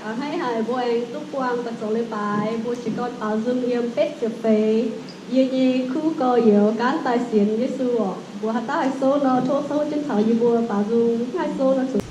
A'hneiv haic mbuo aengx duqv buangh daaih zoux leiz-baaix, mbuo jiez gorn baaux nzung yiem betv ziepc feix. Yie nyei kuv gorx-youz gaanv daaih sienx Yesu orqc. Mbuo haaix dauh haih souv nor, tov souv jienv taux yie mbuo baaux nzung. Mv haih souv nor zuqc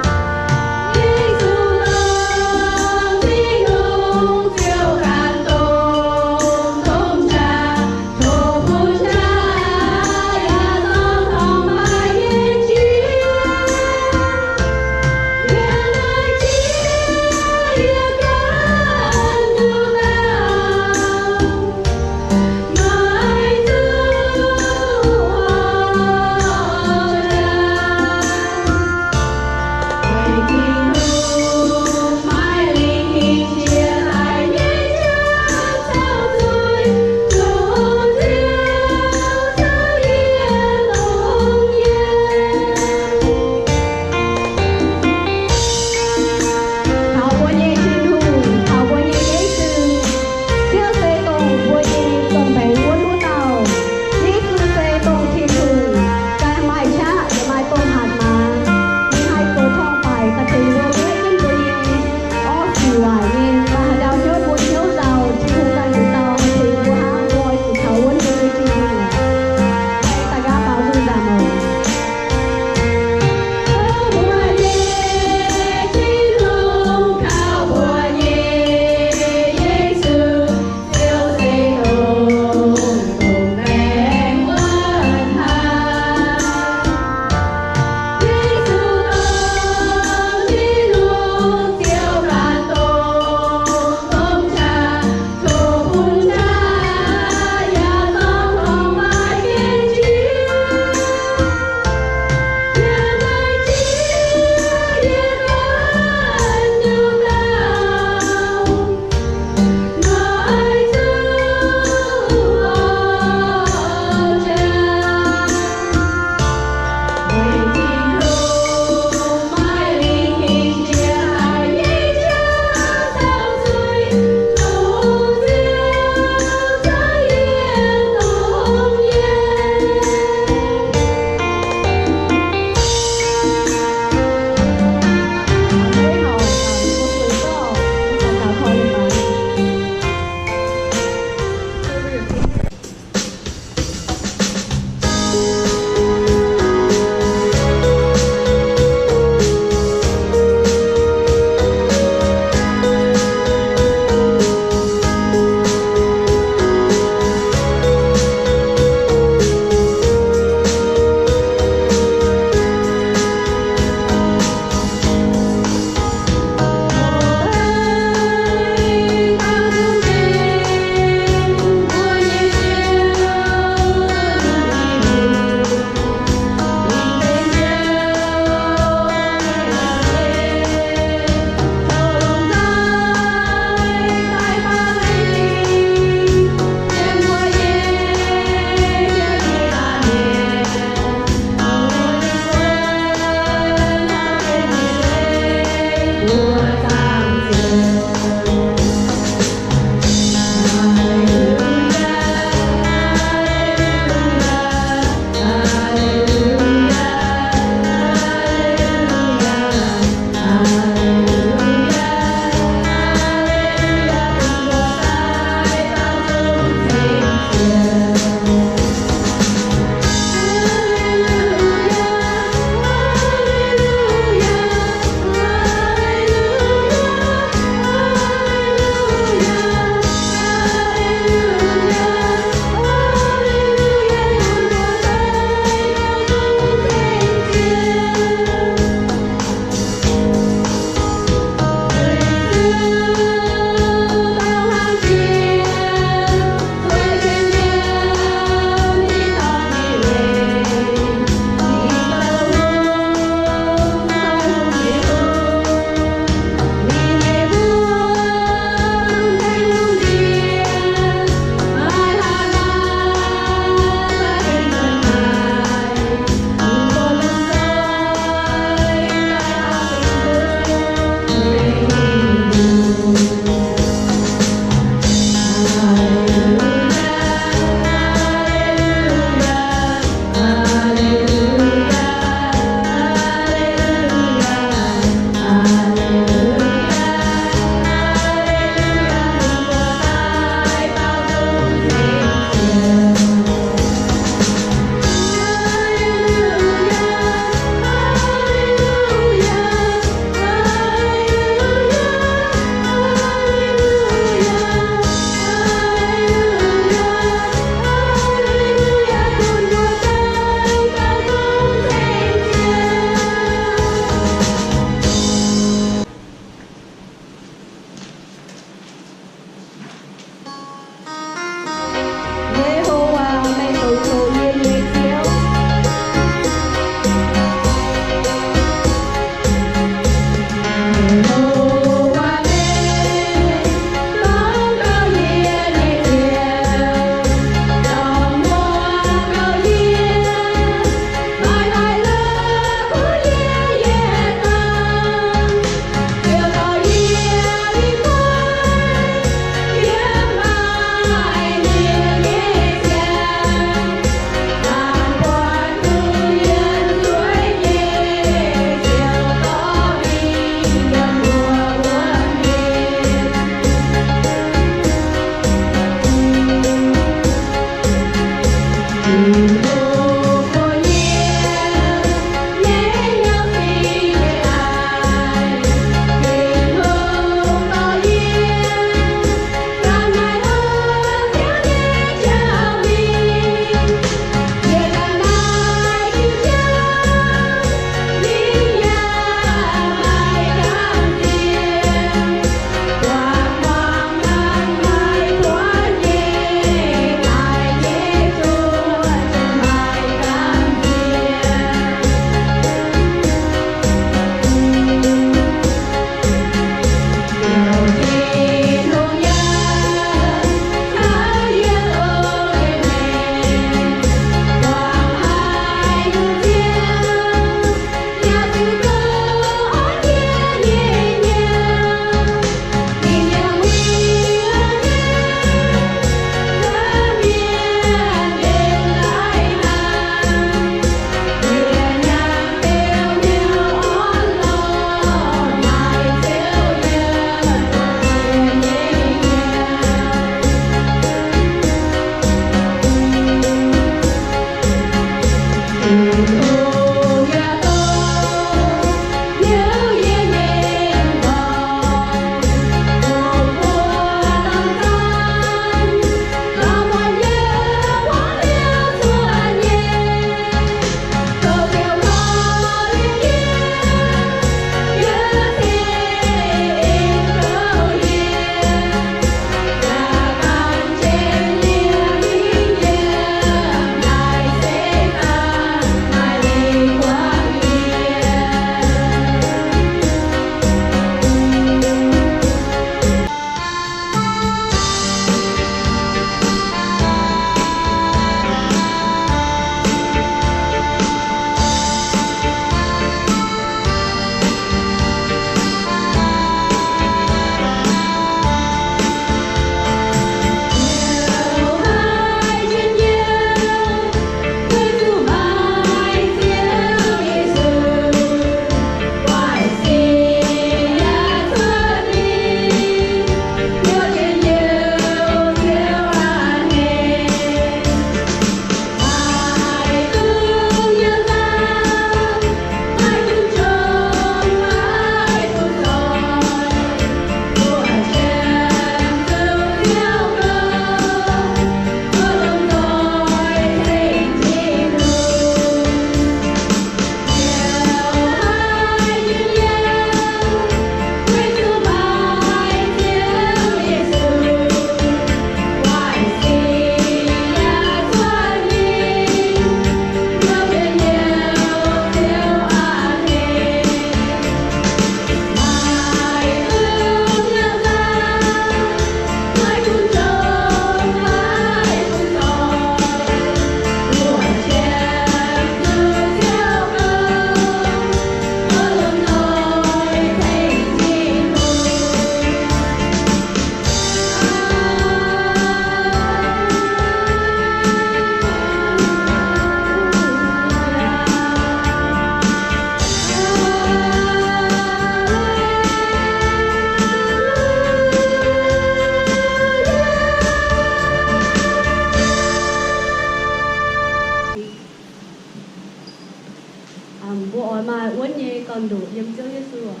Mbuo oix maaih wuonv nyei gorn-ndoqc yiem Ziouv Yesu oc.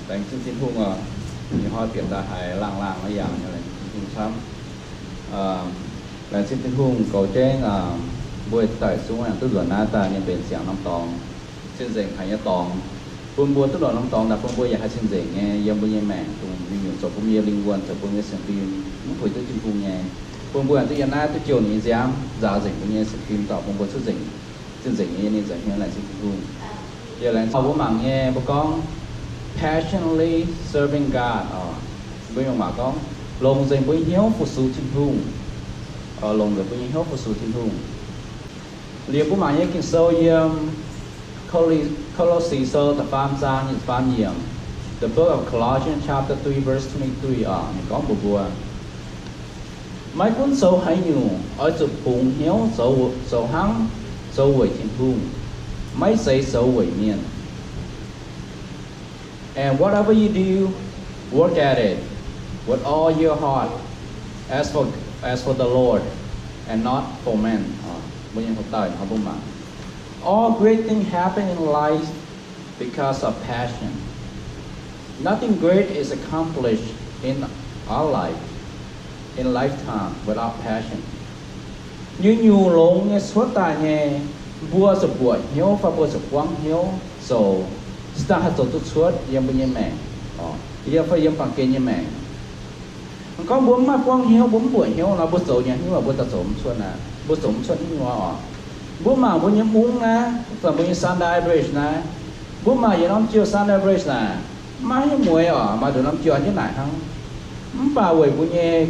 Laengz zingh Tin-Hungh oc. Ih hnoi bieqc daaih haiz laangh laangh aqv, yaac laengz zingh Tin-Hungh camv. Laengz zingh Tin-Hungh goux jienv mbuo daaih zungv duqv nzuonx naaiv daaih nyei mbenc siangx norm dorngx, cing-nzengc haic nyei dorngx, bun mbuo duqv nzuonx norm dorngx daaih bun mbuo yaac haih cing-nzengc nyei yiem mbuo nyei maengc, dongh mingh nyungc zoux bun mbuo nyei lingh wuonh, zoux bun mbuo nyei sienx fim, mv puix duqv Tin-Hungh nyei. Bun mbuo yaac duqv yiem naaiv duqv jouh ninh nyei nziaamv, nzaaux nzengc mbuo nyei sienx fim, dorh bun mbuo cuotv nzengc, cing-nzengc nyei ninh nzengc nyei. Laengz zingh Tin-Hungh. Yie laengz zingh mbuo mangc nyei, mbuo gorngv passionately serving God oc. Mbuo mangc gorngv longc nzengc mbuo nyei hnyouv fu-sux Tin-Hungh. Longc nzengc mbuo nyei hnyouv fu-sux Tin-Hungh. Liuz mbuo mangc nyei Ging-Sou yiem Ko^lo^si Sou da'faam zaang nyic ziepc faam yiemc, the book of Colossians chapter three verse twenty-three oc, ninh gorngv mbuox mbuo, maiv gunv zoux haaix nyungc, oix zuqc bungx hnyouv zoux hnangv zoux weic Tin-Hungh, maiv zeiz zoux weic mienh. And whatever you do, work at it with all your heart, as for, as for the Lord, and not for men. Mbuo nyei hoc dauh mbuo mangc, all great things happen in life because of passion. Nothing great is accomplished in our life, in lifetime without passion. Nyungc-nyungc longx nyei cuotv daaih nyei, mbuo zuqc mbuoqc hnyouv fai mbuo zuqc buangv hnyouv zoux, se daaih haih zoux duqv cuotv yiem mbuo nyei maengc, yiem fai yiem baamh gen nyei maengc. Gorngv mbuo mv maaih buangv hnyouv, mbuo mv mbuoqc hnyouv nor, mbuo zoux nyei hnyouv mbuo daaih zoux mv cuotv aqv. Mbuo zoux mv cuotv hnyouv oc. Mbuo mangc mbuo nyei mungv naaiv, zanc mbuo nyei Sunday Bridge naaiv, mbuo mangc yietc norm jouh Sunday Bridge naaic, maiv haaix nyungc mueiz oc, maaih nduqc norm jouh jienv naaic hnangv. Mv baac weic mbuo nyei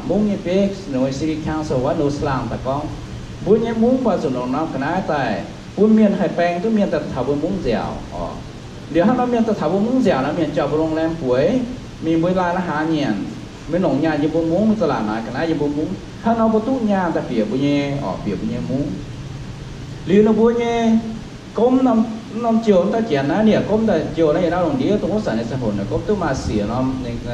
mungv nyei bieiv, ninh mbuo city council wuov ninh slang daaih gorngv, mbuo nyei mungv mv baac zuqc longc norm ga'naaiv daaih bun mienh haih baeng duqv mienh daaih taux mbuo mungv nziaauc oc. Liuz hnangv nor mienh daaih taux mbuo mungv nziaauc nor, mienh jauh mbuo lungh laengz bueix, mingh mbuo laai la'haaix nyanc, mingh longc nyaanh yiem mbuo mungv, mingh za'laatc naaic ga'naaiv yiem mbuo mungv. Hnangv nor mbuo duqv nyaanh daaih bieqc mbuo nyei, oc, bieqc mbuo nyei mungv. Liuz ninh mbuo nyei gomv norm jouh daaih janx naaiv, ninh yaac gomv daaih jouh naaiv, yietc norm lungh ndiev dongh wuov zanc ninh ziangh hoc ninh gomv duqv maaih siec norm,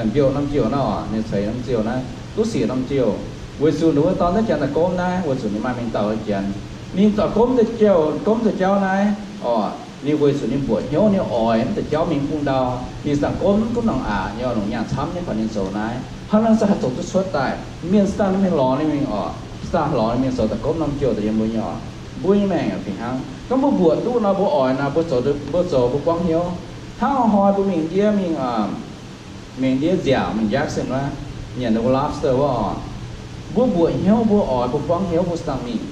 mbiouh norm jouh naaiv oc, ninh ceix norm jouh naaiv, duqv siec norm jouh. Weic zuqc ninh mbuo dorn daaih janx daaih gomv naaiv, weic zuqc ninh maaih mingh dauh janx. Ninh dorh gomv daaih jauv, gomv daaih jauv naaiv oc, ninh weic zuqc ninh mbuoqc hnyouv, ninh oix mv daaih jauv mingh bung ndau. Ninh za'gengh gomv gunv nongc aqc nyei, longc nyaanh camv nyei, baac ninh zoux naaiv hnangv naaiv se haih zoux duqv cuotv daaih. Mienh se daaih ninh mingh lorz ninh mingh oc, se daaih lorz ninh mingh zoux daaih gomv norm jouh daaih yiem mbuo nyei oc. Mbuo nyei maengc fih hnangv. Gorngv mbuo mbuoqc duqv nor, mbuo oix nor, mbuo zoux, mbuo zoux mbuo buangv hnyouv. Hnangv hnoi mbuo mingh ndiev mingh, mingh ndiev nziaauc, mingh Jackson wuov, nyanc ninh mbuo lobster wuov oc, mbuo mbuoqc hnyouv, mbuo oix, mbuo buangv hnyouv, mbuo se daaih mingh.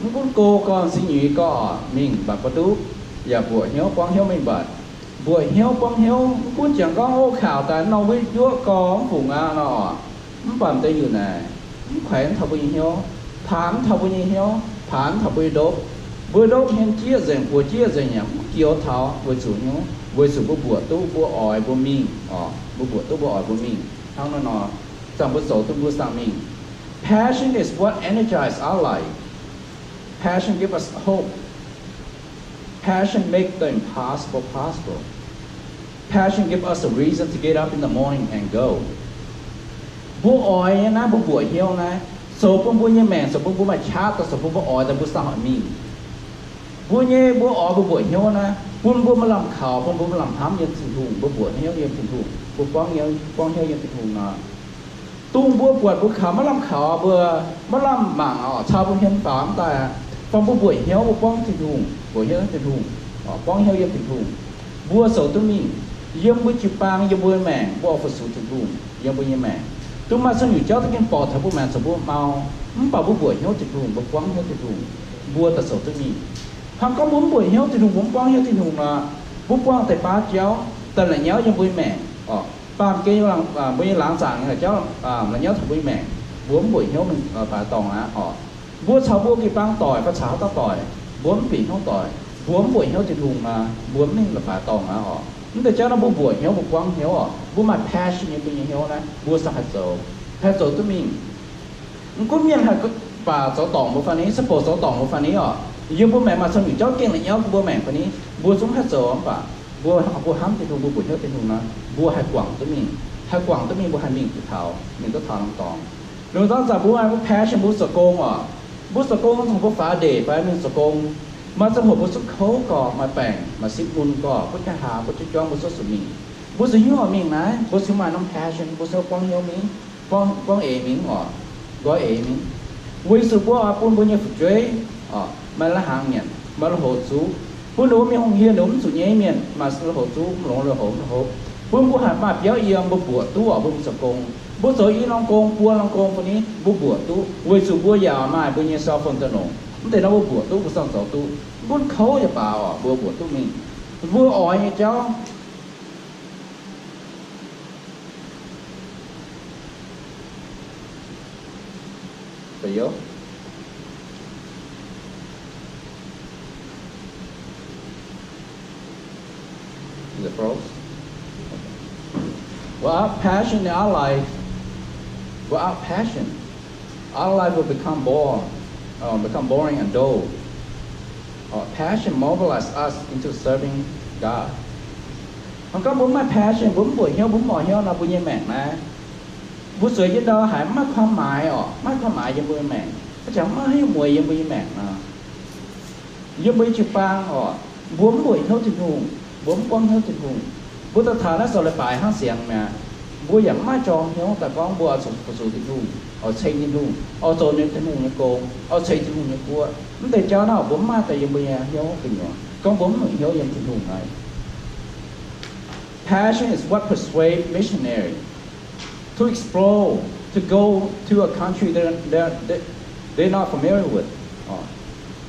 Mv gunv go gorn, singx nyuiz gorn mingh mv baac mbuo duqv yaac mbuoqc hnyouv, buangv hnyouv mingh mv baac Mbuoqc hnyouv, buangv hnyouv, mv gunv jangx gorngv ov, kaux daaih norm wuov njuov gorx mv fungc aqv nor, mv baac deix yuc naaic, mv kuaix mv taux mbuo nyei hnyouv, paax mv taux mbuo nyei hnyouv, paax mv taux mbuo nyei ndopv. Mbuo ndopv hmien jieqv nzengc, buoz jieqv nzengc yaac mv joux taux weic zuqc hnyouv, weic zuqc mbuo mbuoqc duqv mbuo oix mbuo mingh oc. Mbuo mbuoqc duqv mbuo oix mbuo mingh hnangv nor nor, zanc mbuo zoux duqv mbuo siang mingh. Passion is what energize our life. Passion give us hope. Passion make the impossible possible. Passion give us a reason to get up in the morning and go. Mbuo oix nyei naaiv, mbuo mbuoqc hnyouv naaiv, zoux bun mbuo nyei maengc, zoux bun mbuo maaih qaqv daaih, zoux bun mbuo oix daaih mbuo siang mingh. Mbuo nyei mbuo oix mbuo mbuoqc hnyouv naaiv, bun mbuo maaih lamh kaux, bun mbuo maaih lamh hnamv yiem Tin-Hungh, mbuo mbuoqc hnyouv yiem Tin-Hungh, mbuo buangv hnyouv, buangv hnyouv yiem Tin-Hungh nor. Dongh mbuo buatc mbuo kaux maiv lamh kaux, mbuo maiv lamh mangc oc, cau mbuo hmien faaux mv daaih, fai mbuo mbuoqc hnyouv mbuo buangv Tin-Hungh, mbuoqc hnyouv Tin-Hungh, buangv hnyouv yiem Tin-Hungh, mbuo zoux duqv mingh. Yiem mbuo jiu-baang, yiem mbuo maengc, mbuo oix fu-sux Tin-Hungh yiem mbuo nyei maengc. Duqv maaih cuotv nyungc jauv duqv gengh borqc taux mbuo maengc zoux mbuo mau, mv baac mbuo mbuoqc hnyouv Tin-Hungh, mbuo buangv hnyouv Tin-Hungh, mbuo daaih zoux duqv mingh. Hnangv gorngv mbuo mv mbuoqc hnyouv Tin-Hungh, mbuo mv buangv hnyouv Tin-Hungh nor, mbuo buangh deix baav jauv daaih la'nyauv yiem mbuo nyei maengc oc. Baamh gen yiem mbuo nyei laangz zaangc nyei jauv la'nyauv taux mbuo nyei maengc, mbuo mv mbuoqc hnyouv mingh la'baaix dorngh aqv oc. Mbuo caux mbuo jiu-baang doic fai caux haaix dauh doic, mbuo mv bieqc hnyouv doic, mbuo mv mbuoqc hnyouv Tin-Hungh nor, mbuo mv mingh la'baaix dorngh aqv oc. Mv deix jauv nor mbuo mbuoqc hnyouv, mbuo buangv hnyouv oc, mbuo maaih passion nyei mbuo nyei hnyouv naaiv, mbuo siang haih zoux, haih zoux duqv mingh. Mv gunv mienh haih baac zoux dorngc mbuo fai ni, ca'bouc zoux dorngc mbuo fai ni oc, yiem mbuo maengc maaih cuotv nyungc jauv gengh la'nyauv mbuo maengc fai ni, mbuo zungv haih zoux mv baac mbuo, mbuo hnamv Tin-Hungh, mbuo mbuoqc hnyouv Tin-Hungh nor, mbuo haih guangc duqv mingh. Haih guangc duqv mingh, mbuo haih mingh duqv taux, mingh duqv taux norm dorngx. Lungh zaangc mbuo maaih mbuo passion, mbuo zoux gong oc. Mbuo zoux gong zungv mbuo faaux ndeic fai mingh zoux gong, maaih ziangh hoc mbuo zungv kouv gorx, maaih baengc, maaih sipv mun gorx, mbuo jaa-hlaax, mbuo jiu-baang, mbuo cuotv zuqc mingh. Mbuo zuqc hiuv oix mingh naaiv, mbuo ziouc maaih norm passion, mbuo ziouc buangv hnyouv mingh, buangv, buangv eix mingh oc, nqoi eix mingh. Weic zuqc mbuo oix bun mbuo nyei fu'jueiv oc maaih lai-hnaangx nyanc, maaih lui-houx zuqv, bun ninh mbuo mingh hungh hieh ninh mbuo mv zuqc nyaiv mienh, maaih lui-houx zuqv, mv longx lui-houx mv lui-houx, bun mbuo haih maaih biauv yiem, mbuo mbuoqc duqv oc, mbuo mingh zoux gong. Mbuo zoux i norm gong, buo norm gong fai ni, mbuo mbuoqc duqv, weic zuqc mbuo yaac maaih mbuo nyei cell phone daaih longc. Mv deix nor mbuo mbuoqc duqv, mbuo siang zoux duqv. Mv gunv kouv yaac baac oc, mbuo mbuoqc duqv mingh. Mbuo oix nyei jauv. Is it froze? Without passion in our life, without passion, our life will become bore, uh, become boring and dull. Uh, passion mobilize us into serving God. Hnangv gorngv mbuo mv maaih passion, mbuo mv mbuoqc hnyouv, mbuo mv moix hnyouv nor, mbuo nyei maengc naaiv, mbuo zueiz jienv ndau haiz mv maaih ความหมาย oc, mv maaih ความหมาย yiem mbuo nyei maengc, mv jangx mv maaih haaix nyungc mueiz yiem mbuo nyei maengc nor. Yiem mbuo nyei jiu-baang oc, mbuo mv mbuoqc hnyouv Tin-Hungh, mbuo mv buangv hnyouv Tin-Hungh, mbuo daaih taux naaiv zoux leiz-baaix hnangv siangx mi'aqv. Mbuo yaac mv maaih jorm hnyouv daaih gorngv mbuo oix zuqc fu-sux Tin-Hungh, oix ceng Tin-Hungh, oix zoux ninh Tin-Hungh nyei gong, oix ceng Tin-Hungh nyei guoqv. Mv deix jauv naaiv mbuo mv maaih daaih yiem mbuo nyei hnyouv gu'nyuoz. Gorngv mbuo mv mbuoqc hnyouv yiem Tin-Hungh naaiv. Passion is what persuade missionary to explore, to go to a country they're, they're, they, they're not familiar with. Uh,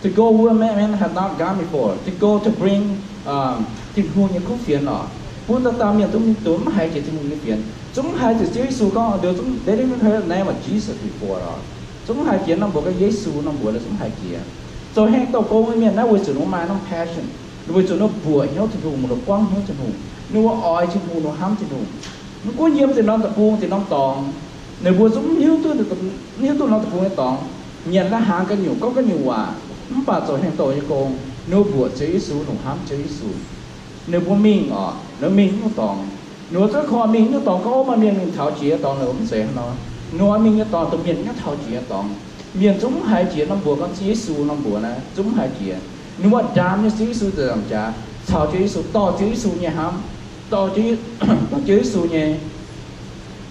to go where men, men have not gone before. To go to bring, um, Tin-Hungh nyei kuv fienx oc. Bun dauh dauh mienh zungv mingh duqv mv haiz jiex Tin-Hungh nyei fienx. Zungv mv haiz zuqc Ziouv Yesu gorngv, they zungv, they didn't hear the name of Jesus before oc. Zungv mv haiz jiex norm mbuox gorngv Yesu norm mbuox, zungv mv haiz jiex. Zoux heng douh gong nyei mienh naaiv weic zuqc ninh mbuo maaih norm passion, weic zuqc ninh mbuo mbuoqc hnyouv Tin-Hungh, ninh mbuo buangv hnyouv Tin-Hungh, ninh mbuo oix Tin-Hungh, ninh mbuo hnamv Tin-Hungh. Mv gunv yiem zinh norm deic-bung, zinh norm dorngx, ninh mbuo zungv mv hiuv duqv, mv hiuv duqv norm deic-bung nyei dorngx, nyanc lai-hnaangx ganh nyungc, gorngv ganh nyungc waac, mv baac zoux heng douh nyei gong, ninh mbuo mbuoqc Ziouv Yesu, ninh mbuo hnamv Ziouv Yesu. Ninh mbuo mingh oc, ninh mbuo mingh nyungc dorngx, ninh mbuo zungv koi mingh nyungc dorngx, gorngv maaih mienh mingh taux jiex dorngx, ninh mbuo mv zeiz hnangv nor. Ninh mbuo mingh nyei dorngx dongh mienh nyungc taux jiex dorngx. Mienh zungv mv haiz jiex norm mbuox gorngv Ziouv Yesu norm mbuox naaiv, zungv mv haiz jiex. Ninh mbuo ndaam nyei Ziouv Yesu nzengc jaax, caux Ziouv Yesu, dorh Ziouv Yesu nyei hnamv, dorh Ziouv, dorh Ziouv Yesu nyei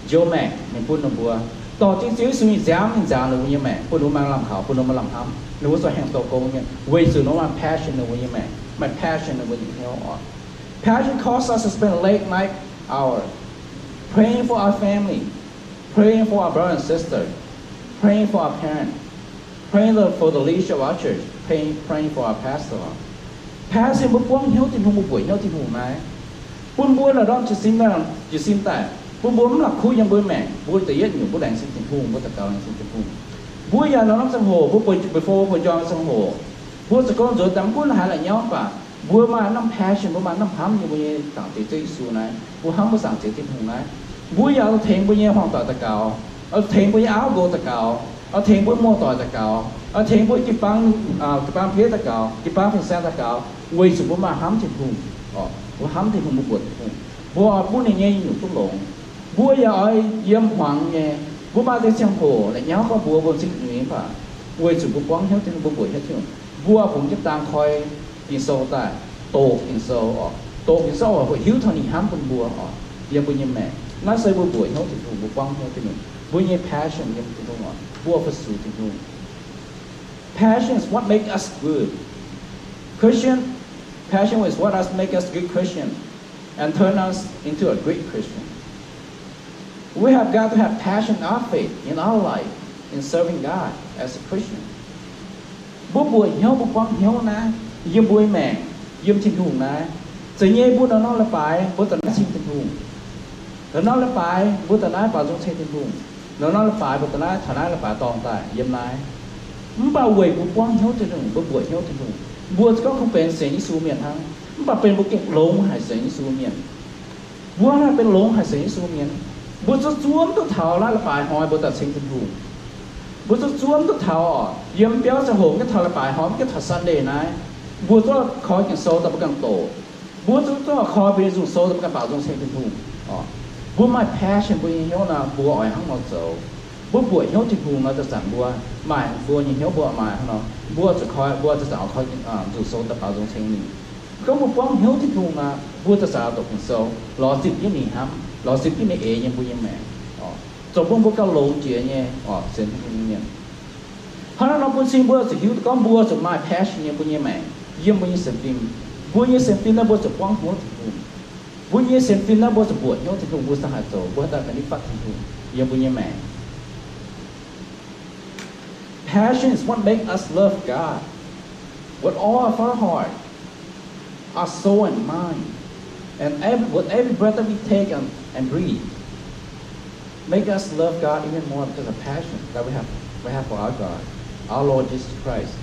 njoux maengc mingh bun ninh mbuo, dorh Ziouv Yesu nyei nziaamv mingh nziaaux ninh mbuo nyei maengc, bun ninh mbuo maaih lamh kaux, bun ninh mbuo maaih lamh hnamv, ninh mbuo zuqc heng douh gong nyei, weic zuqc ninh mbuo maaih passion ninh mbuo nyei maengc, maaih passion ninh mbuo nyei hnyouv oc. Passion cause us to spend late night hour praying for our family, praying for our brother and sister, praying for our parent, praying the, for the leadership of our church, praying, praying for our pastor. Passion mbuo buangv hnyouv Tin-Hungh, mbuo mbuoqc hnyouv Tin-Hungh naaiv. Bun mbuo la'ndorm jiez sin, jiez sin daaih, bun mbuo mv la'kuqv yiem mbuo maengc, mbuo da'yietv nyungc mbuo laengz zingh Tin-Hungh, mbuo daux gaux laengz zingh Tin-Hungh. Mbuo yaac la'ndorm ziangh hoc mbuo bueix, before mbuo bueix njormh ziangh hoc, mbuo zoux gong nzuonx daaih mv gunv haaix la'nyauv mv baac mbuo maaih norm passion, mbuo maaih norm hnamv yiem mbuo nyei Zaangc Diex Ziouv Yesu naaiv, mbuo hnamv mbuo Zaangc Diex Tin-Hungh naaiv. Mbuo yaac oix tengx mbuo nyei hmuangx doic daux gaux, oix tengx mbuo nyei auv nqox daux gaux, oix tengx mbuo muoz-doic daux gaux, oix tengx mbuo jiu-baang, jiu-baang bieiv daux gaux, jiu-baang fin-saeng daux gaux, weic zuqc mbuo maaih hnamv Tin-Hungh. Mbuo hnamv Tin-Hungh, mbuo mbuoqc Tin-Hungh, mbuo oix bun ninh nyei nyungc duqv longx. Mbuo yaac oix yiem hmuangx nyei. Mbuo maaih deix ziangh hoc la'nyauv gorngv mbuox mbuo zingh nyuiz mv baac weic zuqc mbuo buangv hnyouv Tin-Hungh, mbuo mbuoqc hnyouv Tin-Hungh, mbuo bungx jienv dang koi Ging-Sou daaih, doqc Ging-Sou oc. Doqc Ging-Sou oix hoqc hiuv taux ninh hnamv bun mbuo oc, yiem mbuo nyei maengc. Naaiv se mbuo mbuoqc hnyouv Tin-Hungh, mbuo buangv hnyouv Tin-Hungh, mbuo nyei passion yiem Tin-Hungh oc, mbuo fu-sux Tin-Hungh. Passion is what make us good Christian. Passion is what us make us good Christian and turn us into a great Christian. We have got to have passion in our faith, in our life, in serving God as a Christian. Mbuo mbuoqc hnyouv, mbuo buangv hnyouv naaiv yiem mbuo nyei maengc, yiem Tin-Hungh naaiv. Zeiz nyei mbuo norm-norm leiz-baaix mbuo da'naaiv ceng Tin-Hungh. Norm-norm leiz-baaix mbuo da'naaiv baaux nzung ceng Tin-Hungh. Norm-norm leiz-baaix mbuo da'naaiv taux naaiv leiz-baaix dorngh daaih yiem naaiv. Mv baac weic mbuo buangv hnyouv Tin-Hungh, mbuo mbuoqc hnyouv Tin-Hungh, mbuo za'gengh kungx benx sienx Yesu mienh hnangv, mv baac benx mbuo gengh longx haic sienx Yesu mienh. Mbuo naaiv benx longx haic sienx Yesu mienh. Mbuo zuqc zuov mv duqv taux naaiv leiz-baaix hnoi mbuo daaih ceng Tin-Hungh. Mbuo zuqc zuov mv duqv taux oc, yiem biauv ziangh hoc mv gaengh taux leiz-baaix hnoi, mv gaengh taux Sunday naaiv, mbuo zuqc koi Ging-Sou daaih mbuo ganh doqc. Mbuo zuqc zuqc koi mbuo nyei nzung sou daaih mbuo ganh baaux nzung ceng Tin-Hungh. Mbuo maaih passion mbuo nyei hnyouv nor, mbuo oix hnangv nor zoux. Mbuo mbuoqc hnyouv Tin-Hungh nor, zanc-zanc mbuo maaih mbuo nyei hnyouv mbuo maaih hnangv nor, mbuo zuqc koi, mbuo zanc-zanc oix koi nzung sou daaih baaux nzung ceng ninh. Gorngv mbuo buangv hnyouv Tin-Hungh nor, mbuo zanc-zanc oix doqc Ging-Sou, lorz zipv jienv ninh hnamv, lorz zipv jienv ninh eix nyei mbuo nyei maengc, zoux bun mbuo gauh longx jiex nyei sienx Tin-Hungh nyei mienh. Hnangv naaiv nor bun cing mbuo zuqc hiuv duqv gorngv mbuo zuqc maaih passion yiem mbuo nyei maengc, yiem mbuo nyei sienx fim. Mbuo nyei sienx fim naaiv mbuo zuqc buangv hnyouv Tin-Hungh. Mbuo nyei sienx fim naaiv mbuo zuqc mbuoqc hnyouv Tin-Hungh, mbuo se haih zoux, mbuo haih daaih ga'ndiev fatv Tin-Hungh yiem mbuo nyei maengc. Passion is what make us love God with all of our heart, our soul and mind, and every, with every breath that we take and, and breathe. Make us love God even more because of passion that we have, we have for our God, our Lord Jesus Christ.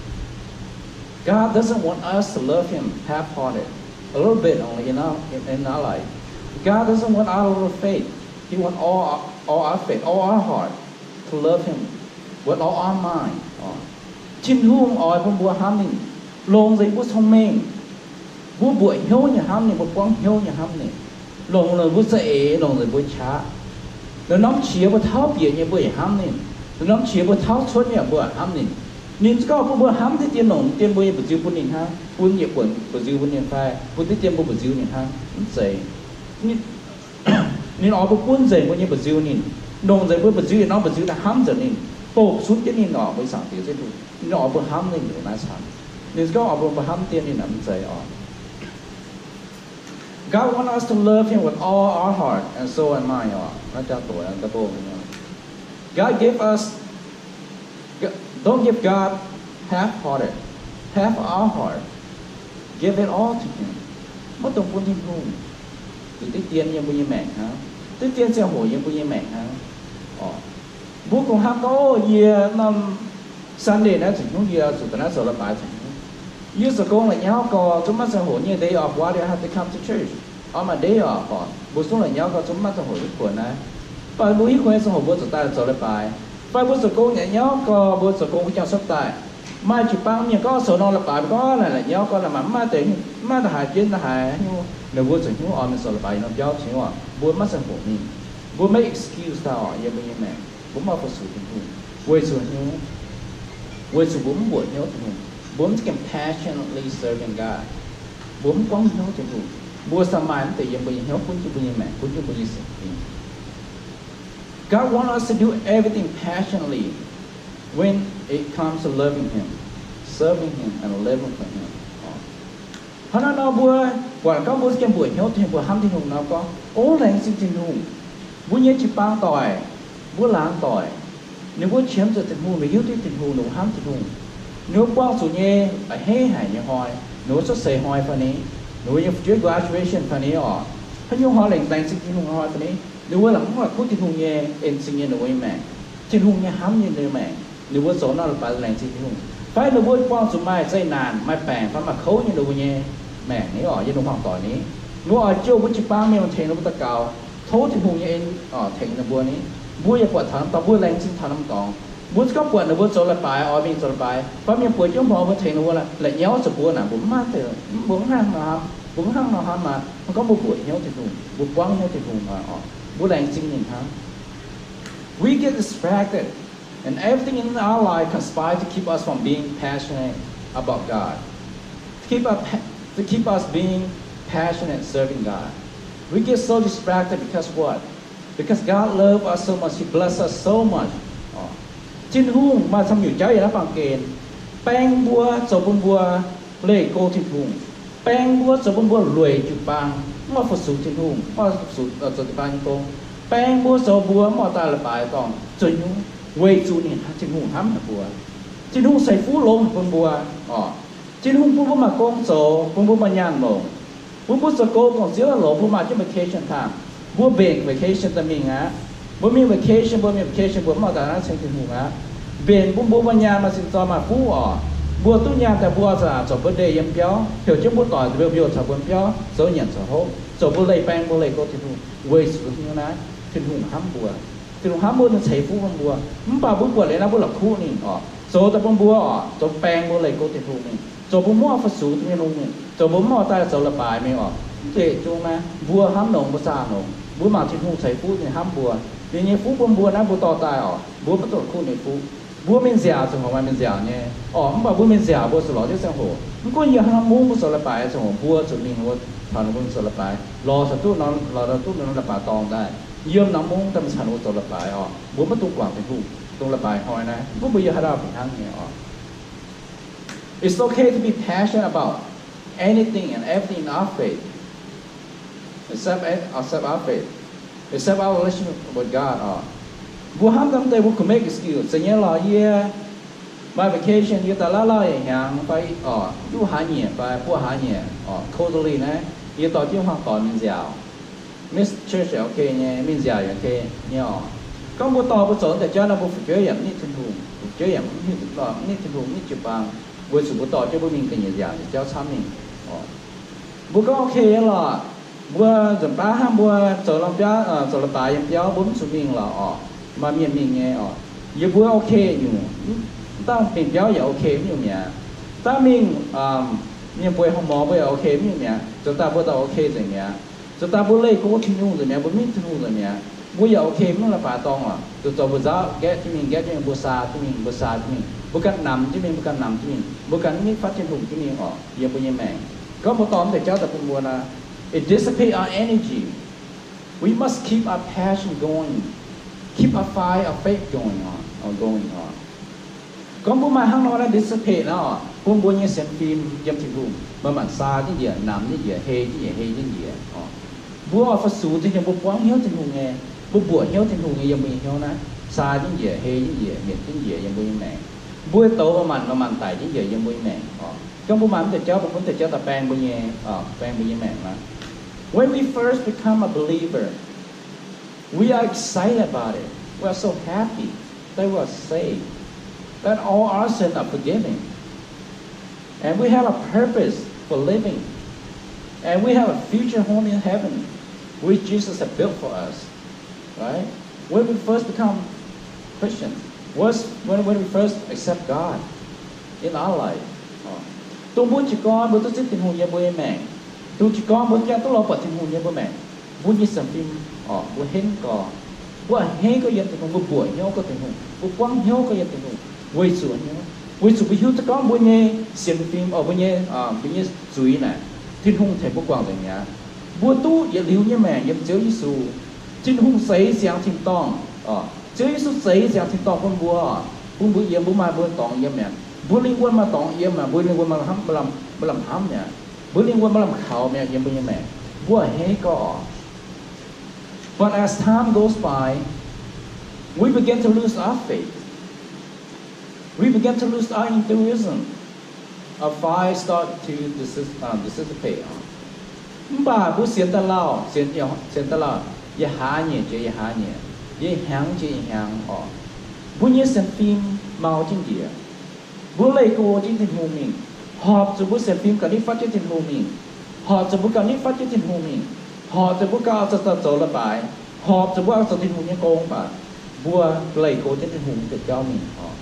God doesn't want us to love Him half-hearted, a little bit only in our, in, in our life. God doesn't want our little faith. He wants all, all our faith, all our heart to love Him with all our mind. Tin-Hungh oix bun mbuo hnamv ninh, longc nzengc mbuo cong-mengh. Mbuo mbuoqc hnyouv nyei hnamv ninh, mbuo buangv hnyouv nyei hnamv ninh, longc nzengc mbuo za'eix, longc nzengc mbuo qaqv. La'normh qiex mbuo tauv bieqc nyei mbuo yaac hnamv ninh. La'normh qiex mbuo tauv cuotv nyei mbuo yaac hnamv ninh. Ninh za'gengh bun mbuo hnamv deix dien longc deix dien mbuo nyei mba'nziu bun ninh hnangv, bun yietc buonc mba'nziu bun ninh fai bun deix dien mbuo mba'nziu ninh hnangv, mv zeiz. Ninh oix mbuo bun nzengc mbuo nyei mba'nziu ninh, longc nzengc mbuo mba'nziu yietc norm mba'nziu daaih hnamv nzengc ninh, doqc cunv jienv ninh oc, mbuo Zaangc Diex Ziouv Tin-Hungh. Ninh oix mbuo hnamv ninh liuz naaiv cangx. Ninh za'gengh oix mbuo hnamv dien ninh mv zeiz oc. God want us to love Him with all our heart and soul and mind oc. Naaiv jaa doqc, God gave us, don't give God half-hearted, half our heart. Give it all to Him. Maiv dungx bun Tin-Hungh. Deix dien yiem mbuo nyei maengc hnangv. Deix dien ziangh hoc yiem mbuo nyei maengc hnangv. Mbuo kungx hnamv gorngv, yie norm Sunday naaiv zuqc hnyouv, yie zuqc da'naaiv zoux leiz-baaix zuqc hnyouv. Yie zoux gong la'nyauv gau, zungv maiv ziangh hoc nyei, they are, why they have to come to church on my day off? Mbuo zungv la'nyauv gau, zungv maiv ziangh hoc hiuv kuonx naaiv. Fai mbuo hiuv kuonx nyei ziangh hoc mbuo zuqc daaih zoux leiz-baaix. Fai mbuo zoux gong la'nyauv gau, mbuo zoux gong wuov jangx cuotv daaih. Maaih jiu-baang mienh gorngv zoux norm leiz-baaix, mbuo gorngv naaic la'nyauv gau, naaic maaih mv maaih deix, mv maaih da'haaix jienv da'haaix hnyouv, ninh mbuo zuqc hnyouv oc, mingh zoux leiz-baaix yiem norm biauv zuqc hnyouv oc. Mbuo maiv ziangh hoc mingh. Mbuo make excuse daaih oc, yiem mbuo nyei maengc. Mbuo maiv fu-sux Tin-Hungh weic zuqc hnyouv, weic zuqc mbuo mv mbuoqc hnyouv Tin-Hungh. Mbuo mv za'gengh passionately serving God. Mbuo mv buangv hnyouv Tin-Hungh. Mbuo samx maaih mv deix yiem mbuo nyei hnyouv gunv jienv mbuo nyei maengc, gunv jienv mbuo nyei sienx fim. God wants us to do everything passionately when it comes to loving Him, serving Him, and living for Him. Hnangv naaiv nor mbuo buatc gorngv mbuo za'gengh mbuoqc hnyouv Tin-Hungh, mbuo hnamv Tin-Hungh nor gorngv, o, laengz zingh Tin-Hungh. Mbuo nyei jiu-baang doic, mbuo laangz doic, ninh mbuo qiemx zuqc Tin-Hungh, ninh hiuv duqv Tin-Hungh, ninh mbuo hnamv Tin-Hungh. Ninh mbuo buangh zuqc nyei a'hneiv haic nyei hnoi, ninh mbuo cuotv seix hnoi fai ni, ninh mbuo nyei fu'jueiv graduation fai ni oc, Haaix nyungc hnoi laengz, laengz zingh Tin-Hungh hnoi daaih ni, ninh mbuo la'mv maiv kuv Tin-Hungh nyei en zingh nyei ninh mbuo nyei maengc. Tin-Hungh nyei hnamv nyei ninh mbuo maengc, ninh mbuo zoux nor la'baaix laengz zingh Tin-Hungh. Fai ninh mbuo buangh zuqc maaih zeqc naanc, maaih baengc fai maaih kouv nyei ninh mbuo nyei maengc ni oc, yiem ninh mbuo hmuangv doic ni, ninh mbuo oix jouh mbuo jiu-baang mienh tengx ninh mbuo daux gaux, tov Tin-Hungh nyei en oc tengx ninh mbuo ni. Mbuo yaac buatc taux dongh mbuo laengz zingh taux norm dorngx. Mbuo zungv gorngv buatc ninh mbuo zoux leiz-baaix oix mingh zoux leiz-baaix fai mienh bueix jienv mbuox mbuo tengx ninh mbuo la'nyauv zuqc mbuo naaic, mbuo mv maaih, mbuo mv hnangv nor hnamv, mbuo mv hnangv nor hnamv maah. Mv gorngv mbuo mbuoqc hnyouv Tin-Hungh, mbuo buangv hnyouv Tin-Hungh oc, mbuo laengz zingh ninh hnangv. We get distracted, and everything in our life conspire to keep us from being passionate about God, to keep us, to keep us being passionate serving God. We get so distracted because what? Because God love us so much, He bless us so much. Tin-Hungh maaih camv nyungc jauv yiem naaiv baamh gen, baeng mbuo zoux bun mbuo leih go Tin-Hungh, baeng mbuo zoux bun mbuo lueic jiu-baang, mv oix fu-sux Tin-Hungh, mv oix fu-sux zoux jiu-baang nyei gong, baeng mbuo zoux mbuo mv oix daaih leiz-baaix dorngh zunh nyungc, weic zuqc ninh, Tin-Hungh hnamv haic mbuo. Tin-Hungh ceix fuqv longx bun mbuo oc. Tin-Hungh bun mbuo maaih gong zoux, bun mbuo maaih nyaanh longc, bun mbuo zoux gong longc Ziouv longx, mbuo maaih jienv vacation time, mbuo mbenc vacation daaih mingh aqv. Mbuo mingh vacation, mbuo mingh vacation mbuo mv oix daaih naaiv ceng Tin-Hungh aqv. Mbenc bun mbuo maaih nyaanh maaih sin-zorn maaih fuqv oc. Mbuo duqv nyaanh daaih mbuo za'gengh zoux birthday yiem biauv, heuc jienv mbuo doic mbuo mbiouh caux mbuo mbiauv zoux nyanc zoux hopv, zoux mbuo leih baeng mbuo leih go Tin-Hungh, weic zuqc hnyouv naaiv Tin-Hungh hnamv mbuo. Tin-Hungh hnamv mbuo, ninh ceix fuqv bun mbuo. Mv baac mbuo buatc liuz naaiv mbuo la'kuqv ninh oc, zoux daaih bun mbuo oc, zoux baeng mbuo leih go Tin-Hungh mingh, zoux mbuo mv oix fu-sux Tin-Hungh mingh, zoux mbuo mv oix daaih zoux leiz-baaix mingh oc. Mv zeiz zungv naaiv mbuo hnamv longx mbuo zaah longx, mbuo mangc Tin-Hungh ceix fuqv ninh hnamv mbuo. Ninh nyei fuqv bun mbuo naaiv mbuo dorh daaih oc, mbuo maiv zuqc kuv ninh fuqv. Mbuo mingh nziaauc ziangh hoc maaih mingh nziaauc nyei oc, mv baac mbuo mingh nziaauc mbuo zuqc lorz Ziouv ziangh hoc. Mv gunv yiem haaix norm mungv mbuo zoux leiz-baaix ziangh hoc mbuo zuqc mingh taux ninh mbuo zoux leiz-baaix, lorz taux duqv norm, lorz taux duqv norm leiz-baaix dorngh daaih, yiem norm mungv daaih mingh caux ninh mbuo zoux leiz-baaix oc. Mbuo maiv dungx guangc Tin-Hungh dongh leiz-baaix hnoi naaiv, mv gunv mbuo yiem haaix dauh fih hnangv nyei oc. It's okay to be passionate about anything and everything in our faith, except, except our faith, except our relationship with God oc. Mbuo hnamv daaih mv deix mbuo could make excuse, zeiz nyei lorqc, yie maaih vacation, yie daaih lauh lauh yaac hnyangx fai oc, juqv hlaax nyieqc fai buo hlaax nyieqc oc, quarterly naaiv yie dorh jienv hmuangv doic mingh nziaauc. Mingh church yaac ok nyei, mingh nziaauc yaac ok nyei oc. Gorngv mbuo dorh mbuo zoux deix jauv nor, mbuo fu'jueiv yaac mv nitv Tin-Hungh, fu'jueiv yaac mv nitv, mv nitv Tin-Hungh, mv nitv jiu-baang, weic zuqc mbuo dorh jienv mbuo mingh ga'nyiec nziaauc nyei jauv camv mingh oc. Mbuo gorngv ok lorqc, mbuo nzunc baav hnangv mbuo zoux norm biauv, zoux leiz-baaix yiem biauv mbuo mv zuqc mingh lorqc oc. Maaih mienh mingh nyei oc. Yie mbuo ok nyungc, mv dangh mingh biauv yaac ok mv nyungc mi'aqv. Dangh mingh mienh bueix horngh morngx mbuo yaac ok mv nyungc mi'aqv. Zoux daaih mbuo daaih ok nzengc mi'aqv. Zoux daaih mbuo leih go Tin-Hungh nzengc mi'aqv, mbuo mv nitv Tin-Hungh nzengc mi'aqv. Mbuo yaac ok mv norm leiz-baaix dorngh oc. Zoux zoux mbuo nzaaux gaeqv jienv mingh, gaeqv jienv mingh, mbuo saa jienv mingh, mbuo ganh namx jienv mingh, mbuo ganh namx jienv mingh, mbuo ganh mv nitv fatv Tin-Hungh jienv mingh oc, yiem mbuo nyei maengc. Gorngv mbuo dorh mv deix jauv daaih bun mbuo nor, it dissipate our energy. We must keep our passion going, keep our fire of faith going on, on going on. Gorngv mbuo maaih hnangv nor naaiv dissipate naaiv oc, bun mbuo nyei sienx fim yiem Tin-Hungh manc-manc saa jienv njiec, namx jienv njiec, hei jienv njiec, hei jienv njiec oc. Mbuo oix fu-sux Tin-Hungh, mbuo buangv hnyouv Tin-Hungh nyei, mbuo mbuoqc hnyouv Tin-Hungh nyei yiem mbuo nyei hnyouv naaiv, saa jienv njiec, hei jienv njiec, mietc jienv njiec yiem mbuo nyei maengc. Mbuo douz manc-manc, manc-manc daic jienv njiec yiem mbuo nyei maengc oc. Gorngv mbuo maaih mv deix jauv, mbuo bun mv deix jauv daaih baeng mbuo nyei, baeng mbuo nyei maengc naaiv. When we first become a believer, we are excited about it. We are so happy that we are saved, that all our sins are forgiven, and we have a purpose for living, and we have a future home in heaven, which Jesus has built for us. Right? When we first become Christians, was when, when we first accept God in our life. Dongh mbuo jiez gorn mbuo duqv zipv Tin-Hungh yiem mbuo nyei maengc, dongh jiez gorn mbuo gengh duqv lorz buatc Tin-Hungh yiem mbuo maengc, mbuo nyei sienx fim, mbuo henv gorx, mbuo a'hneiv gorx yiem Tin-Hungh, mbuo mbuoqc hnyouv gorx Tin-Hungh, mbuo buangv hnyouv gorx yiem Tin-Hungh, weic zuqc hnyouv, weic zuqc mbuo hiuv duqv gorngv mbuo nyei sienx fim, mbuo nyei, mbuo nyei zuiz naaic, Tin-Hungh tengx mbuo guangc nzengc mi'aqv. Mbuo duqv yietc liuz nyei maengc yiem Ziouv Yesu. Tin-Hungh zeix ziangx tin-dorngh, Ziouv Yesu zeix ziangx tin-dorngh bun mbuo, bun mbuo yiem, mbuo maaih mbuo dorngx yiem mi'aqv. Mbuo lingh wuonh maaih dorngx yiem mi'aqv, mbuo lingh wuonh maaih lamh, maaih lamh hnamv mi'aqv. Mbuo lingh wuonh maaih lamh kaux mi'aqv yiem mbuo nyei maengc. Mbuo a'hneiv gorx. But as time goes by, we begin to lose our faith. We begin to lose our enthusiasm. Our fire start to dis- uh, dissipate. Mv baac mbuo sienx daaih lauh, sienx, sienx daaih lauh, yietc hlaax nyeic jiex yietc hlaax nyeic, yietc hnyangx jiex yietc hnyangx oc. Mbuo nyei sienx fim mau jienv njiec. Mbuo leih go jienv Tin-Hungh mingh, horpc zuqc mbuo sienx fim gauh nitv fatv jienv Tin-Hungh mingh, horpc zuqc mbuo gauh nitv fatv jienv Tin-Hungh mingh, horpc zuqc mbuo gauh zoux, zoux, zoux leiz-baaix, horpc zuqc mbuo gauh zoux Tin-Hungh nyei gong, mv baac mbuo leih go jienv Tin-Hungh nyei jauv mingh oc.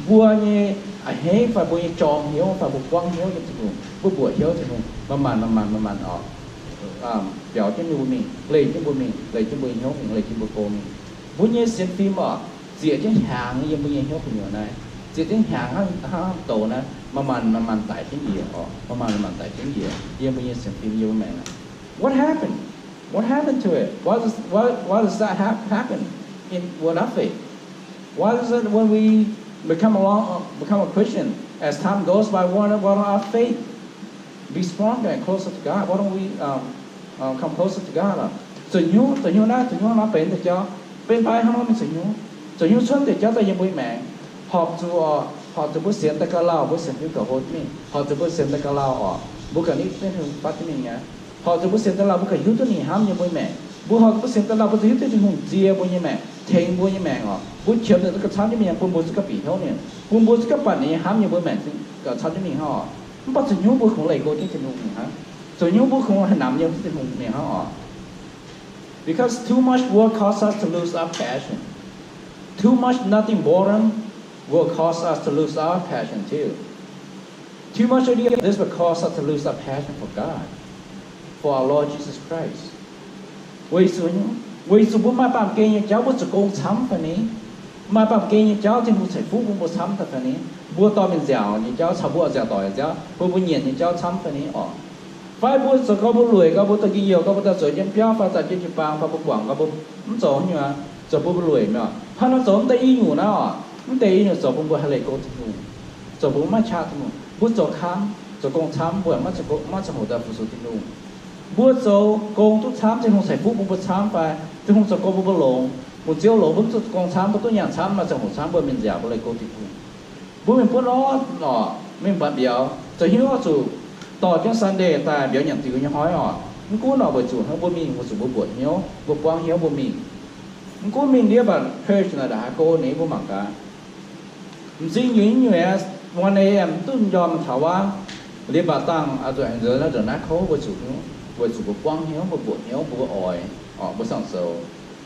Mbuo nyei a'hneiv fai mbuo nyei jorm hnyouv fai mbuo buangv hnyouv nyei Tin-Hungh, mbuo mbuoqc hnyouv Tin-Hungh, manc-manc, manc-manc, manc-manc oc, biaux jienv mbuo mingh, leih jienv mbuo mingh, leih jienv mbuo nyei hnyouv mingh, leih jienv mbuo go mingh. Mbuo nyei sienx fim oc, zieqc jienv hnyangx yiem mbuo nyei hnyouv gu'nyuoz naaiv, zieqc jienv hnyangx hnangv, hnangv douz naaiv, manc-manc, manc-manc daic jienv njiec oc, manc-manc, manc-manc daic jienv njiec yiem mbuo nyei sienx fim, yiem mbuo maengc naaiv. What happened? What happened to it? Why does, why, why does that hap-, happen in, with our faith? Why is it when we become a, become a Christian, as time goes by, why don't, why don't our faith be stronger and closer to God? Why don't we, um, uh, come closer to God? Zoux hnyouv, zoux hnyouv naaiv, zoux hnyouv naaiv benx deix jauv, benx fai hnangv nor mingh zoux hnyouv. Zoux hnyouv cuotv deix jauv daaih yiem mbuo nyei maengc. Horpc zuqc, horpc zuqc mbuo sienx daaih gauh lauh, mbuo sienx fim gauh hlo mingh. Horpc zuqc mbuo sienx daaih gauh lauh oc, mbuo gauh nitv Tin-Hungh fatv jienv mingh nyei. Horpc zuqc mbuo sienx daaih lauh, mbuo gauh hiuv duqv ninh hnamv yiem mbuo nyei maengc. Mbuo horpc zuqc mbuo sienx daaih lauh, mbuo zuqc hiuv duqv Tin-Hungh ziex mbuo nyei maengc, tengx mbuo nyei maengc oc. Mbuo qiemx ninh gauh camv jienv mingh, bun mbuo zungv gauh bieqc hnyouv ninh, bun mbuo zungv gauh buatc ninh nyei hnamv yiem mbuo maengc gauh camv jienv mingh hnangv oc. Mv baac zoux hnyouv mbuo kungx leih go jienv Tin-Hungh mingh hnangv. Zoux hnyouv mbuo kungx haaix namx yiem Tin-Hungh mingh hnangv oc. Because too much work cause us to lose our passion. Too much nothing boring will cause us to lose our passion too. Too much of this will cause us to lose our passion for God, for our Lord Jesus Christ. Weic zuqc, weic zuqc mbuo maaih baamh gen nyei jauv mbuo zuqc gong camv fai ni? Maaih baamh gen nyei jauv Tin-Hungh ceix fuqv bun mbuo camv daaih fai ni? Mbuo dorh mingh nziaauc nyei jauv caux mbuo nziaauc doic nyei jauv, bun mbuo nyienc nyei jauv camv fai ni oc? Fai mbuo zoux gau mbuo lueic gau, mbuo da'nqi youh gau, mbuo daaih zueiz jienv biauv fai daaih jienv jiu-baang fai mbuo guangc gau, mbuo mv zoux nyei, zoux bun mbuo lueic mi'aqv. Hnangv nor zoux mv deix i nyungc naaiv oc, mv deix i nyungc zoux bun mbuo haih leih go Tin-Hungh, zoux bun mbuo maiv qaqv Tin-Hungh. Mbuo zoux camv, zoux gong camv, mbuo maiv, maiv ziangh hoc daaih fu-sux Tin-Hungh. Mbuo zoux gong duqv camv, Tin-Hungh ceix fuqv bun mbuo camv fai Tin-Hungh zoux gong bun mbuo longx, bungx Ziouv longx, mbuo mv zoux gong camv, mbuo duqv nyaanh camv, maaih ziangh hoc camv, mbuo mingh nziaauc, mbuo leih go Tin-Hungh. Mbuo mingh buonv orv oc, mingh mbatc mbiauz, zoux hnyouv oix zuqc dorh jienv Sunday daaih mbiauz nyanc diux nyei hnoi oc. Mv gunv oc, weic zuqc hnangv mbuo mingh, weic zuqc mbuo mbuoqc hnyouv, mbuo buangv hnyouv mbuo mingh. Mv gunv mingh ndiev mbatc church naaic ndongc haaix go ni mbuo mangc gaax. M'zing nyuiz nyuiz, one a.m. duqv njormh taux wuov, liuz mbatc dangh oix zuqc aengx nzuonx naaiv nzuonx naaiv kouv, weic zuqc, weic zuqc mbuo buangv hnyouv, mbuo mbuoqc hnyouv, mbuo oix, mbuo sang-zoux.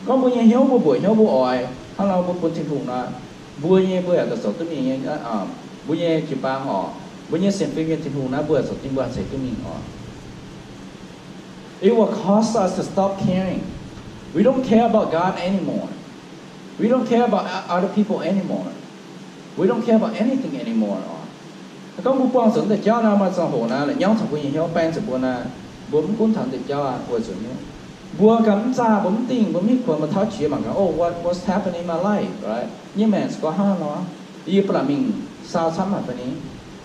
Gorngv mbuo nyei hnyouv, mbuo mbuoqc hnyouv, mbuo oix hnangv nor, mbuo bun Tin-Hungh nor, mbuo nyei, mbuo yaac zoux duqv mingh nyei, mbuo nyei jiu-baang oc, mbuo nyei sienx fim nyei Tin-Hungh naaiv, mbuo zoux duqv, mbuo ceix duqv mingh oc. It will cause us to stop caring. We don't care about God anymore. We don't care about o-, other people anymore. We don't care about anything anymore oc. Gorngv mbuo buangh zuqc deix jauv naaiv, maaih ziangh hoc naaiv, la'nyauv taux mbuo nyei hnyouv, baeng zuqc mbuo naaiv, mbuo mv gunv taux deix jauv aqv, weic zuqc hnyouv. Mbuo ganh mv zaah, mbuo mv dingh, mbuo mv hiuv kuonx, mbuo tauv qiex mangc gaax, oh, what, what's happening in my life, right? Nyei maengc se gorngv hnangv nor, yie ba'laqc mingh saau camv haic fai ni?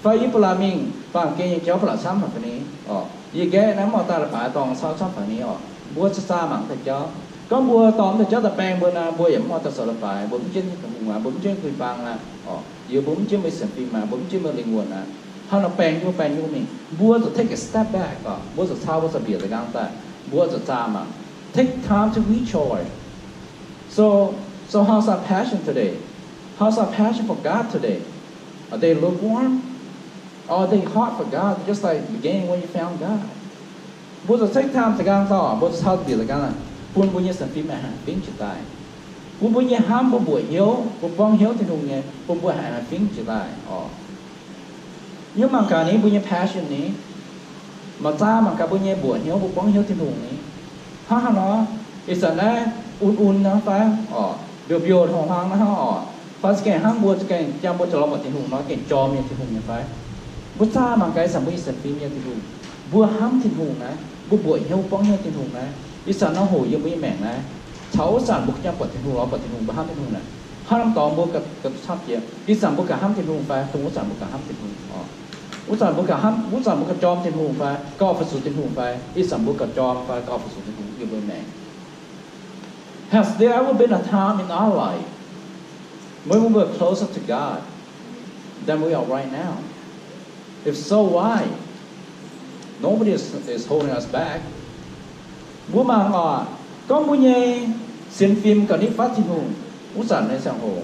Fai yie ba'laqc mingh baamh gen nyei jauv ba'laqc camv haic fai ni? Oc, yie nqaeqv naaiv mv oix daaih leiz-baaix dorngx saau camv haic fai ni oc. Mbuo zaah zaah mangc deix jauv. Gorngv mbuo dorh mv deix jauv daaih baeng mbuo naaiv, mbuo yaac mv oix daaih zoux leiz-baaix, mbuo mv jienv Tin-Hungh aqv, mbuo mv jienv jiu-baang aqv, oc, yie mbuo mv jienv mbuo sienx fim aqv, mbuo mv jienv mbuo lingh wuonh aqv. Hnangv nor baeng jienv, baeng jienv mingh, mbuo zuqc take a step back oc, mbuo zuqc cau, mbuo zuqc mbiec deix nqaang daaih, mbuo zuqc zaah mangc, take time to recharge. So, so how's our passion today? How's our passion for God today? Are they lukewarm? Or are they hot for God, just like the beginning when you found God? Mbuo zuqc take time deix nqaang daaih, mbuo zuqc cau mbiec deix nqaang, bun mbuo nyei sienx fim haih fingx jiex daaih. Bun mbuo nyei hnamv, mbuo mbuoqc hnyouv, mbuo buangv hnyouv Tin-Hungh nyei, bun mbuo haih fingx jiex daaih oc. Yie mangc gaax ni mbuo nyei passion ni, maaih zaah mangc gaax mbuo nyei mbuoqc hnyouv, mbuo buangv hnyouv Tin-Hungh ni, hnangv haaix nor? Ih zanc naaiv un-un hnangv fai oc, mbiouh mbiouh hlo hnangv naaiv hnangv oc, fai za'gengh hnangv mbuo za'gengh jangx mbuo jauv-louc buatc Tin-Hungh nor gengh jorm nyei Tin-Hungh nyei fai? Mbuo zaah mangc gaax ih zanc mbuo nyei sienx fim nyei Tin-Hungh, mbuo hnamv Tin-Hungh naaiv, mbuo mbuoqc hnyouv buangv hnyouv Tin-Hungh naaiv, ih zanc norm hoc yiem mbuo nyei maengc naaiv, taux wuov zanc mbuo jangx buatc Tin-Hungh lorz buatc Tin-Hungh, mbuo hnamv Tin-Hungh naaic, hnangv norm dorngx mbuo gauh, gauh duqv camv jiex. Ih zanc mbuo gauh hnamv Tin-Hungh fai? Dongh wuov zanc mbuo gauh hnamv Tin-Hungh oc. Wuov zanc mbuo gauh hnamv, wuov zanc mbuo gauh jorm Tin-Hungh fai, gauh fu-sux Tin-Hungh fai? Ih zanc mbuo gauh jorm fai gauh fu-sux Tin-Hungh yiem mbuo nyei maengc? Has there ever been a time in our life when we were closer to God than we are right now? If so, why? Nobody is, is holding us back. Mbuo mangc oc, gorngv mbuo nyei sienx fim gauh nitv fatv Tin-Hungh wuov zanc nyei ziangh hoc,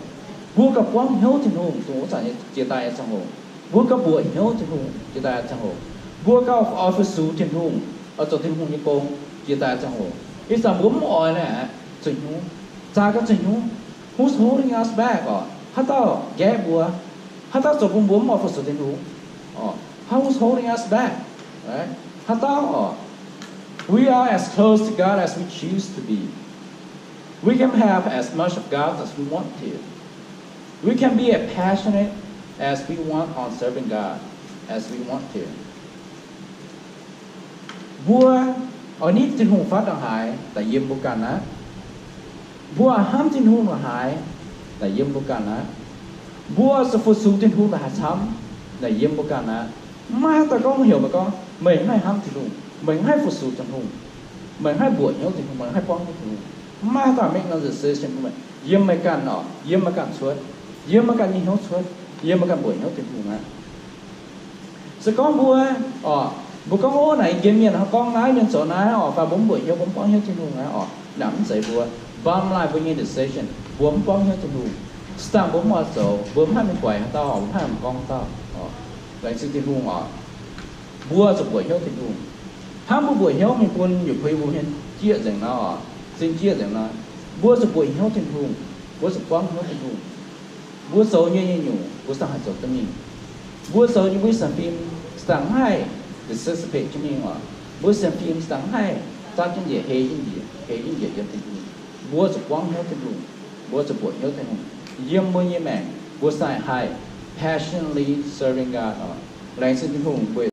mbuo gauh buangv hnyouv Tin-Hungh dongh wuov zanc nyei jiex daaih nyei ziangh hoc, mbuo gauh mbuoqc hnyouv Tin-Hungh jiex daaih nyei ziangh hoc, mbuo gauh oix fu-sux Tin-Hungh, oix zoux Tin-Hungh nyei gong jiex daaih nyei ziangh hoc. Ih zanc mbuo mv oix naaic, zuqc hnyouv, zaaix gauh zuqc hnyouv. Who's holding us back oc? Haaix dauh nqaeqv mbuo? Haaix dauh zoux bun mbuo mv oix fu-sux Tin-Hungh? Oc, who's holding us back? Haaix dauh oc? We are as close to God as we choose to be. We can have as much of God as we want to. We can be as passionate as we want on serving God as we want to. Mbuo oix nitv Tin-Hungh fatv ndongc haaix daaih yiem mbuo ganh aqv. Mbuo oix hnamv Tin-Hungh ndongc haaix daaih yiem mbuo ganh aqv. Mbuo zuqc fu-sux Tin-Hungh ndongc haaix camv daaih yiem mbuo ganh aqv. Mv maaih haaix dauh gorngv heuc meih gorngv, meih mv haih hnamv Tin-Hungh, meih mv haih fu-sux Tin-Hungh, meih mv haih mbuoqc hnyouv Tin-Hungh, meih mv haih buangv hnyouv Tin-Hungh. Mv maaih haaix dauh make no decision bun meih. Yiem meih ganh oc, yiem meih ganh cuotv, yiem meih ganh nyei hnyouv cuotv, yiem meih ganh mbuoqc hnyouv Tin-Hungh aqv. Se gorngv mbuo, oc, mbuo gorngv, ov, naaic yiem mienh hnangv gorngv naaiv, mienh zoux naaiv oc, fai mbuo mv mbuoqc hnyouv, mbuo mv buangv hnyouv Tin-Hungh aqv oc, naaic mv zeiz mbuo. Bottom line, mbuo nyei decision, mbuo mv buangv hnyouv Tin-Hungh. Se dangh mbuo mv oix zoux, mbuo mv haih mingh guaix haaix dauh, mbuo mv haih mingh gorngv haaix dauh oc. Laengz zingh Tin-Hungh oc. Mbuo zuqc mbuoqc hnyouv Tin-Hungh. Hnangv mbuo mbuoqc hnyouv mingh bun nyutc puix mbuo mienh jieqv nzengc nor oc, sin jieqv nzengc nor, mbuo zuqc mbuoqc hnyouv Tin-Hungh. Mbuo zuqc buangv hnyouv Tin-Hungh. Mbuo zoux nyei nyei nyungc, mbuo zungv haih zoux duqv mingh. Mbuo zoux nyei mbuo sienx fim, se dangh mv haih participate jienv mingh oc. Mbuo sienx fim se dangh mv haih zaanv jienv njiec, hei jienv njiec, hei jienv njiec yiem Tin-Hungh. Mbuo zuqc buangv hnyouv Tin-Hungh. Mbuo zuqc mbuoqc hnyouv Tin-Hungh. Yiem mbuo nyei maengc, mbuo sai haih passionately serving God oc. Laengz zingh Tin-Hungh mbuo